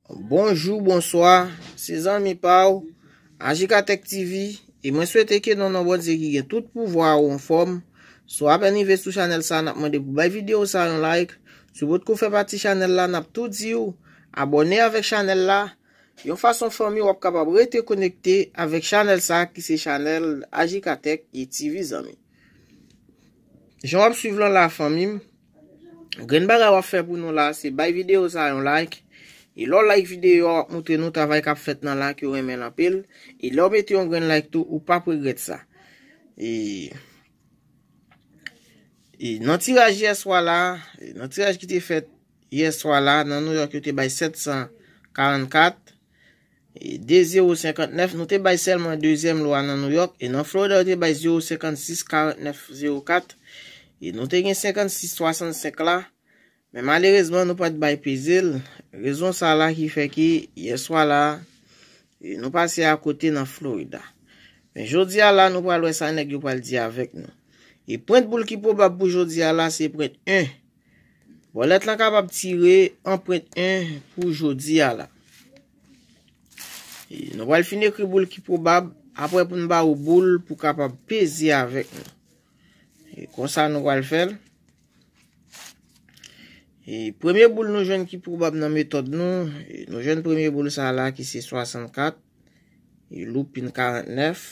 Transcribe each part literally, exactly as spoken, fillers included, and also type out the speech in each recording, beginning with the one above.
Bonjou, bonswa, se zanmi pa w, Ajikatèk T V, e mwen swete ke nan non Bondye ki gen tout pouvwa ou anfòm. Si w apèn rive sou chanèl sa, n ap mande pou bay videyo sa yon like. Si w potko fè pati chanèl la, n ap tou di w abòne avèk chanèl la. Yon fason fanmi w ap kapab rete konekte avèk chanèl sa ki se chanèl Ajikatèk e T V zanmi. Jan w ap swiv lan la fanmi m, grenn bagay w ap fè pou nou la, se bay videyo sa yon like. E lè w like videyo a, w ap montre nou travay k ap fèt nan la ke w renmen l anpil. E lè w mete yon grenn like tou, ou p ap regrèt sa. E, e nan tiraj yè swa la, e nan tiraj ki te fèt yè swa la, nan Nouyòk yo te bay sèt san karannkat. E de zewo senkantnèf, nou te bay sèlman dezyèm lo a nan Nouyòk, e nan Florida yo te bay zewo senkannsis karannèf zewo kat, e nou te gen senkannsis swasannsenk la, men malerezman nou pa t bay peze l. Rezon sa la ki fè ke yè swa la, e nou pase akote nan Florida. Men jodi a la, nou pral wè sa nèg yo pral di avèk nou. E pwent boul ki pwobab pou jodi a la, se pwent en. Bòlèt lan kapab tire anprent en pou jodi a la. E nou pral fin ekri boul ki pwobab, apre pou n ba ou boul pou kapab peze avèk nou. E konsa nou pral fè l. E premye boul nou jwenn ki pwobab nan metòd nou, e nou jwenn premye boul sa la ki se swasannkat, e loupin karannèf.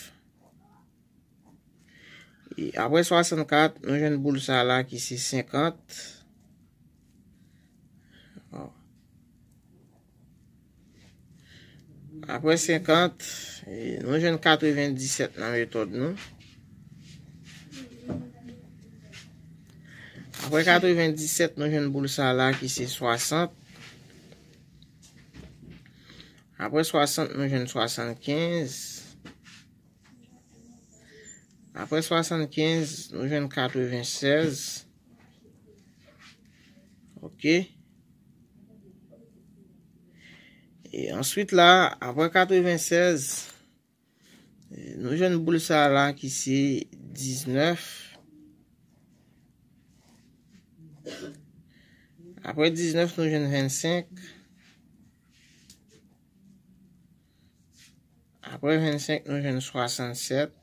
E apre swasannkat, nou jwenn boul sa la ki se senkant. Apre senkant, e nou jwenn katrevendisèt nan metòd nou. Apre katrevendisèt, nou jwenn boul sa la ki se swasant. Apre swasant, nou jwenn swasannkenz. Apre swasannkenz, nou jwenn katrevensèz. Ok. E answit la, apre katrevensèz, nou jwenn boul sa la ki se diznèf. Apre diznèf, nou jwenn vennsenk. Apre vennsenk, nou jwenn swasannsèt.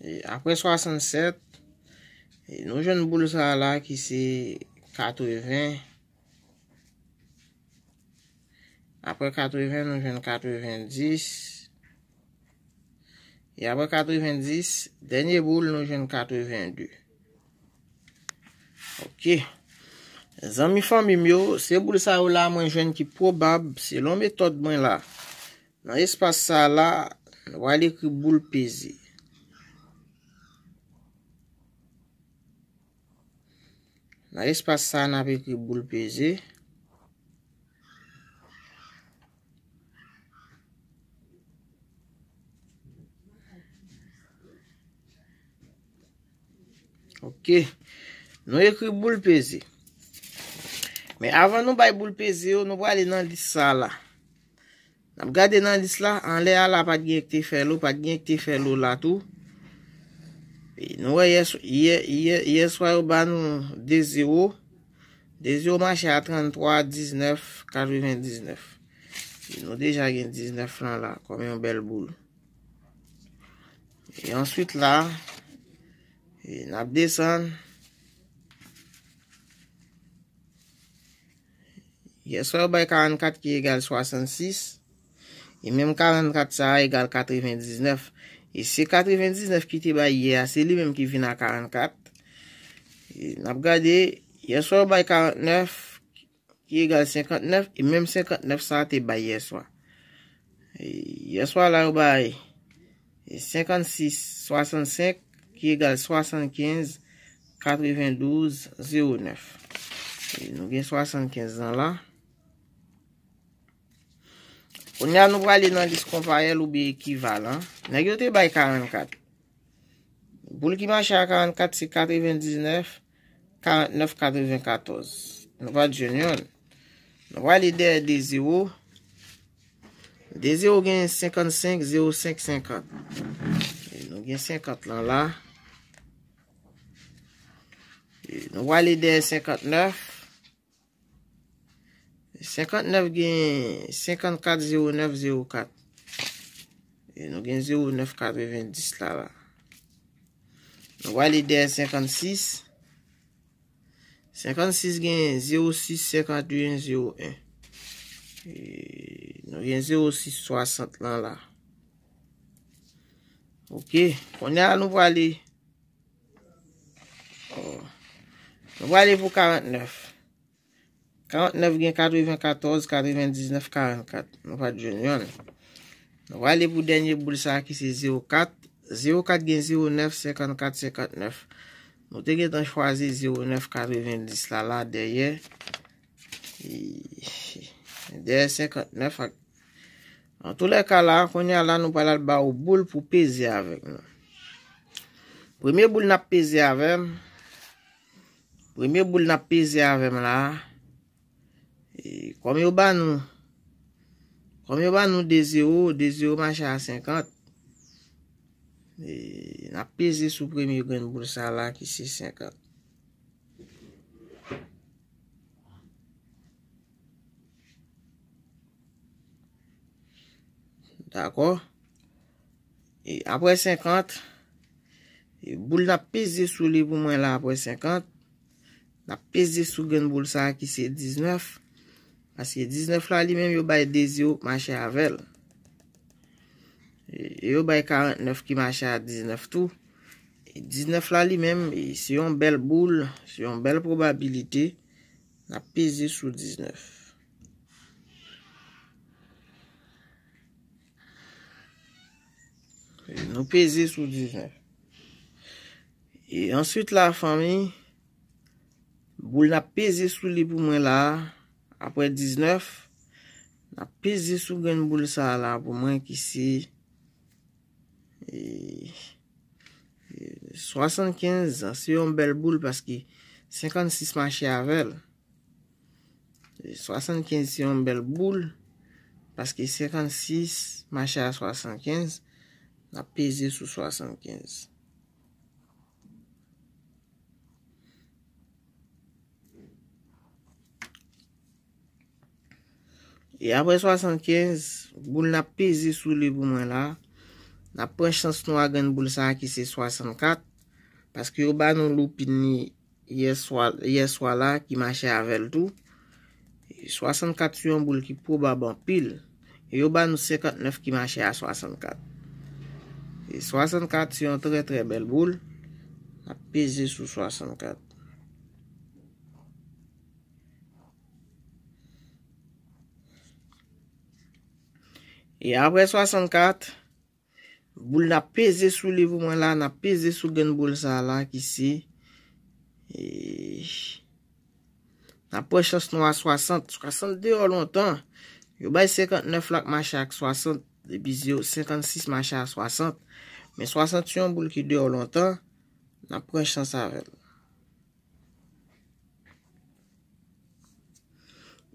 E apre swasannsèt, e nou jwenn boul sa la ki se katreven. Apre katreven, nou jwenn katrevendis. E apre katrevendis, dènye boul, nou jwenn katrevende. Ok. Zanmi fanmi m yo, se boul sa yo la mwen jwenn ki pwobab, selon metòd mwen la. Nan espas sa la, nou pral ekri boul peze. Nan espas sa, n ap ekri boul peze. Ok. Nou ekri boul peze. Men avan nou bay boul peze yo, nou prale nan lis sa la. N ap gade nan lis la, anlè a la pa t gen ki te fè lo, pa t gen ki te fè lo la tou. E nou wè yè, yè, yè, yè swa yo ba nou de zewo. De zewo mache a tranntwa diznèf katrevendiznèf. E nou deja gen diznèf lan la kòm yon bèl boul. E answit la, e n ap desann. Yè swa yo bay karannkat ki egal swasannsis. E menm karannkat sa a egal katrevendiznèf. E se katrevendiznèf ki te bay yè a, se li menm ki vin a karannkat. E n ap gade, yè swa yo bay karantnèf ki egal senkantnèf, e menm senkantnèf sa a te bay yè swa. E yè swa la yo bay, e senkannsis swasannsenk ki egal swasannkenz katrevendouz zewo nèf. E nou gen swasannkenz lan la. Kounye a nou prale nan lis konpayèl oubyen ekivalan. Nèg yo te bay karannkat. Boul ki mache a karannkat se katrevendiznèf karantnèf katrevenkatòz. Nou pa t jwenn yonn. Nou prale dèyè de zewo. De zewo gen senkannsenk, zewo senk, senkant. E nou gen senkant lan la. Nou prale dèyè senkantnèf. Senkantnèf gen senkannkat zewo nèf zewo kat. E nou gen zewo nèf katrevendis la la. Nou prale dèyè senkannsis. Senkannsis gen zewo sis senkantuyen zewo en. E nou gen zewo sis swasant lan la. Ok, kounye a nou prale. Oh. Nou prale pou karantnèf. Karantnèf gen katrevenkatòz, katrevendiznèf, karannkat. Nou pa t jwenn yonn. Nou prale pou dènye boul sa a ki se zewo kat. Zewo kat gen zewo nèf, senkannkat, senkantnèf. Nou te gentan chwazi zewo nèf katrevendis la la dèyè. E, dèyè senkantnèf ak Antoulèka la, kounye a la, nou pral al ba ou boul pou peze avèk nou. Premye boul n ap peze avè m. Premye boul n ap peze avè m la. E, kòm yo ba nou, kòm yo ba nou de zewo, de zewo mache a senkant. E, n ap peze sou premye grenn boul sa la ki se senkant. Dakò? E apre senkant, e boul n ap peze sou li pou mwen la apre senkant, n ap peze sou grenn boul sa a ki se diznèf. Paske diznèf la li menm yo bay de zewo k mache avè l. E, e yo bay karantnèf ki mache a diznèf tou. E diznèf la li menm, e se yon bèl boul, se yon bèl pwobabilite. N ap peze sou diznèf. E nou peze sou diznèf. E answit la, fanmi, boul n ap peze sou li pou mwen la, apre diznèf, n ap peze sou grenn boul sa a la pou mwen ki se, e, e, swasannkenz, se yon bèl boul paske senkannsis mache avè l. E swasannkenz se yon bèl boul, paske senkannsis mache a swasannkenz, n ap peze sou swasannkenz. E apre swasannkenz, boul n ap peze sou li pou mwen la, n ap pran chans nou a grenn boul sa a ki se swasannkat, paske yo ba nou loupin li yè swa, yè swa la ki mache avè l tou. Swasannkat se yon boul ki pwobab anpil. E yo ba nou senkantnèf ki mache a swasannkat. E swasannkat se yon trè, trè bèl boul. N ap peze sou swasannkat. E apre swasannkat, boul n ap peze sou li pou mwen la, n ap peze sou grenn boul sa a la ki se, e, n ap pran chans nou a swasant. Swasant deyò lontan. Yo bay senkantnèf la k mache ak swasant, epi zewo, senkannsis mache a swasant. Men swasant se yon boul ki deyò lontan, n ap pran chans avè l.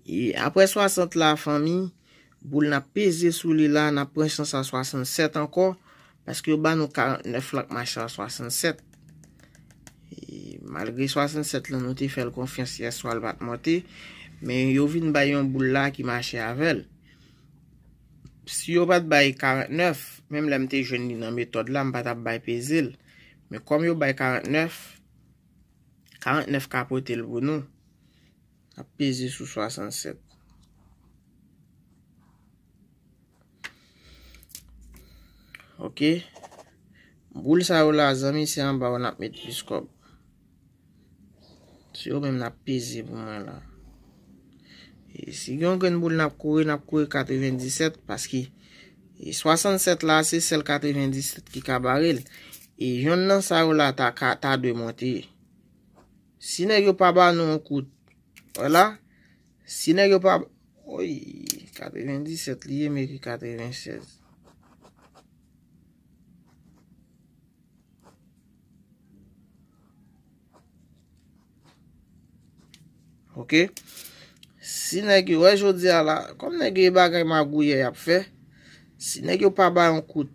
E apre swasant la, fanmi, boul n ap peze sou li la, n ap pran chans a swasannsèt ankò, paske yo ba nou karantnèf la k mache a swasannsèt. E malgre swasannsèt lan, nou te fè l konfyans yè swa, l pa t monte, men yo vin bay yon boul la ki mache avè l. Si yo pa t bay karantnèf, menm lè m te jwenn li nan metòd la, m pa t ap bay peze l. Men kòm yo bay karantnèf, karantnèf ka pote l pou nou. N ap peze sou swasannsèt. Ok. Boul sa yo la, zanmi, se anba yo n ap met plis kòb. Se yo menm n ap peze pou mwen la. E si gen yon grenn boul n ap kouri, n ap kouri katrevendisèt, paske, e, swasannsèt la, se sèl katrevendisèt ki ka bare l. E yonn nan sa yo la ta ka, ta dwe monte. Si nèg yo pa ba nou yon kout, vwala, si nèg yo pa, oy, katrevendisèt li ye, m ekri katrevensèz. Ok. Si nèg yo, wè jodi a la, kòm nèg yo e bagay magouyè y ap fè, si nèg yo pa ba yon kout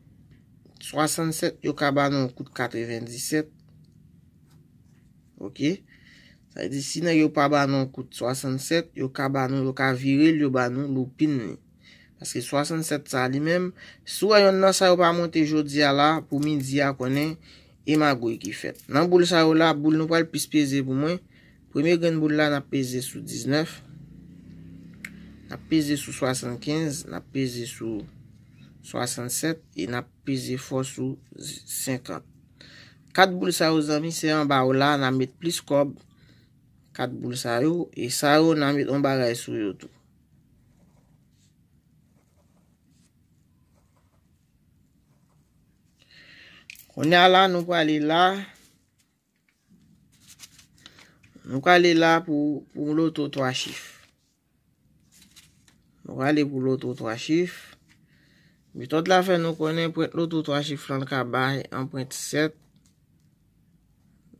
swasannsèt, yo ka ba nou yon kout katrevendisèt. Ok. Sa vle di, si nèg yo pa ba nou kout swasannsèt, yo ka ba nou, yo ka vire l, yo ba nou loupin li. Paske swasannsèt sa li menm, si w wè yonn nan sa yo pa monte jodi a la, pou midi a, konnen e magouy ki fèt. Nan boul sa yo la, boul nou pral plis peze pou mwen. Premye grenn boul la, n ap peze sou diznèf. N ap peze sou swasannkenz, n ap peze sou swasannsèt e n ap peze fò sou senkant. Kat boul sa yo, zanmi, se anba yo la, n a met plis kòb. Kat boul sa yo, e sa yo, n a met yon bagay sou yo tou. Kounye a la, nou prale la. Nou prale la pou, pou loto twa chif. Nou prale pou loto twa chif. Metòd la fè nou konnen pwent loto twa chif lan ka bay anprent sèt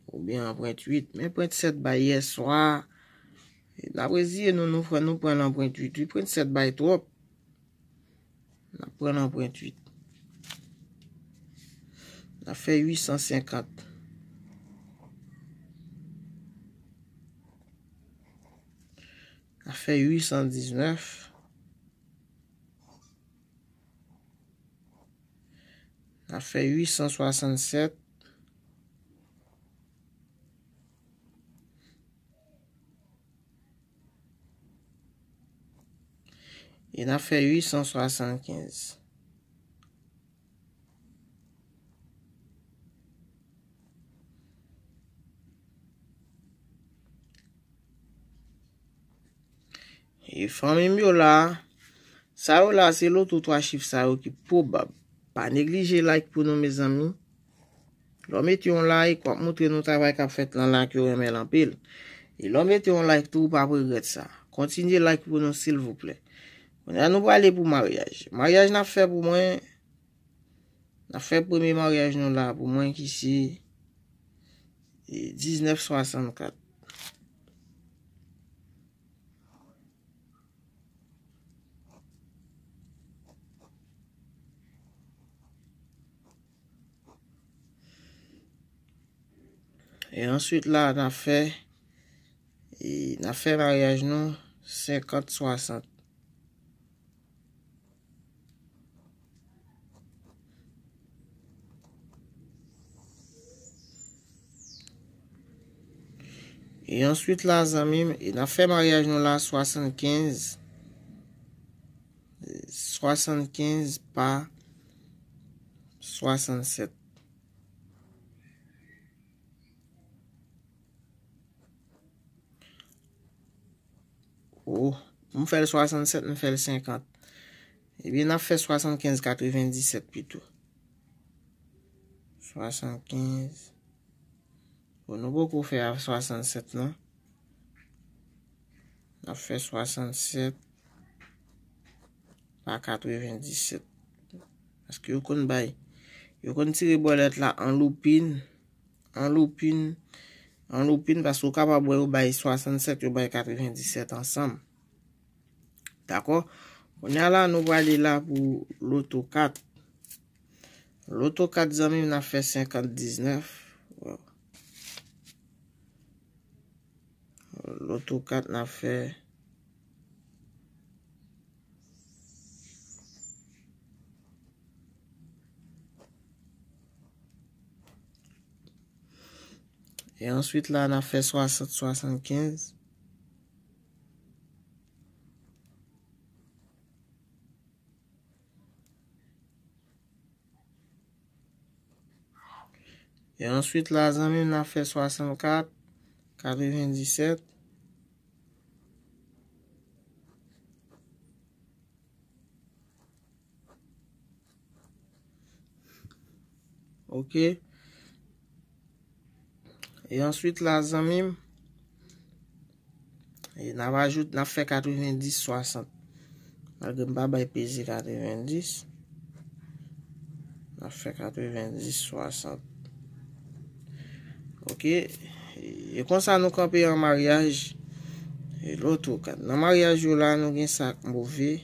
oubyen anprent uit. Men pwent sèt bay yèswa. N ap reziye nou, nou fè nou pran anprent uit. Wi, pwent sèt bay twòp. N ap pran anprent uit. N ap fè uit san senkant. N ap fè uit san diznèf. N ap fè uit san swasannsèt. E n ap fè uit san swasannkenz. E fanmi m yo la, sa yo la se loto twa chif sa yo ki pwobab. Pa neglije like pou nou, mezanmi. Lè w mete yon like, w ap montre nou travay k ap fèt lan la ke w renmen l anpil. E lè w mete yon like tou, ou p ap regrèt sa. Kontinye like pou nou, silvouplè. Kounye a, nou prale pou maryaj. Maryaj n ap fè pou mwen, n ap fè premye maryaj nou la pou mwen ki se, e, diznèf swasannkat. E answit la, n a fè, e n a fè maryaj nou senkant swasant. E answit la, zanmi m, e n a fè maryaj nou la swasannkenz, swasannkenz pa swasannsèt. Oh, m fè l swasannsèt, m fè l senkant. Ebyen, n ap fè swasannkenz katrevendisèt pito. Swasannkenz. Bon, nou poko fè a swasannsèt, non. N ap fè swasannsèt pa katrevendisèt. Paske yo konn bay, yo konn tire bòlèt la an loupin, an loupin, an loupin, paske w kapab wè yo bay swasannsèt, yo bay katrevendisèt ansanm. Dakò? Kounye a la, nou prale la pou loto kat. Loto kat, zanmi m, n ap fè senkant diznèf. Loto kat, n ap fè E answit la, n ap fè swasant swasannkenz. E answit la, zanmi m, n ap fè swasannkat, katrevendisèt. Ok. E answit la, zanmi m, e n ap ajoute, n ap fè katrevendis swasant. Malgre m pa bay peze katrevendis, n ap fè katrevendis swasant. Ok. E konsa nou kanpe an maryaj. E loto kat. Nan maryaj yo la, nou gen sa k move.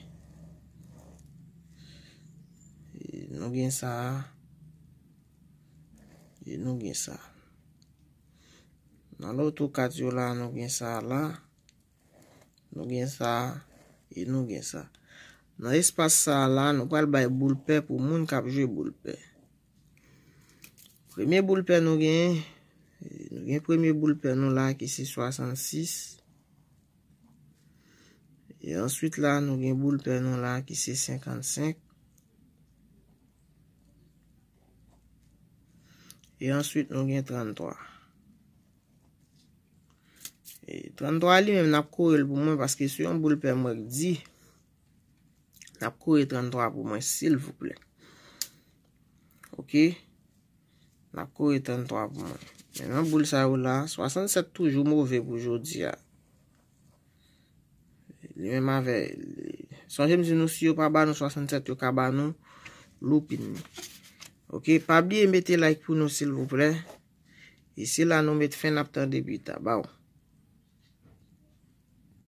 E nou gen sa. E nou gen sa. N Nan loto kat yo la, nou gen sa la. Nou gen sa. E nou gen sa. Nan espas sa la, nou pral bay boul pè pou moun k ap jwe boul pè. Premye boul pè nou gen, nou gen premye boul pè nou la ki se swasannsis. E answit la, nou gen boul pè nou la ki se senkannsenk. E answit, nou gen tranntwa. E tranntwa li menm, n ap kore l pou mwen paske se yon boul pè mwen k di. N ap kore tranntwa pou mwen, silvouplè. Oke? N ap kore tranntwa pou mwen. Men nan boul sa yo la, swasannsèt toujou move pou jodi a. Li menm avè, sonje m di nou, si yo pa ba nou swasannsèt, yo ka ba nou loupin. Oke, pa bliye mete like pou nou, silvouplè. E se la nou met fen, n ap tande pita. Baw.